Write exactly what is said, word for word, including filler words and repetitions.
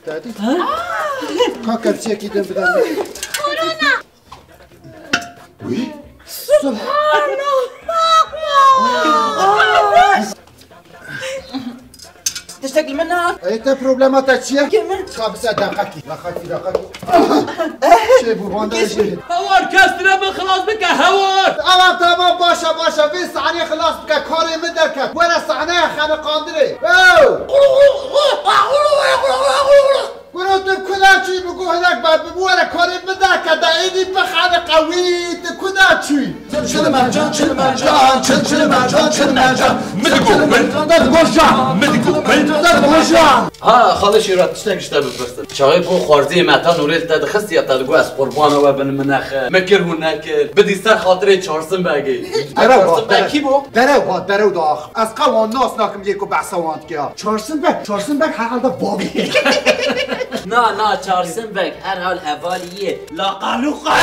Dadî. Ka kepçiyekî din bide min. Wî? Subhanallah! Tiştek li min hat. Ey, te problema te çi ye? Kê min? Ka bise deqekî. Deqekî, deqekî. Çê bû, vanda jî. Hewar, kes tine min xilas bike, hewar! Ava, tamam, baş e, baş e. Vê sahneyê xilas bike, karê min derket. Were sahneya xeniqandirê. Ew! Guro, tu kuda çûyî, bi guh hinek be, bi were karê min derket, da êdî bixeniqe wî, tu kuda çûyî? Çil çil mercan, çil mercan, çil çil mercan, çil mercan. Min digot, min. Te digot jan. Min digot, min. Te digot jan. Ha, xalê Şîra, tiştek ji te bipirsin. Çaxê ku xwarziyê me ta Nûrê li te dixistiye, te digot, ez qurbana we bin, min nexe, min kir hûn nekir. Bidî ser xatirê Çarsin Begê. Derew hat, Çarsin Beg derew. Kî bû? Derew hat, derew da ax. Ez qe wan nas nakim, yê ku behsa wan dike ya. Çarsin Beg, Çarsin Beg herhalde vavî. Na, na, Çarsin Beg herhal hevalî yê. Laqaluqa.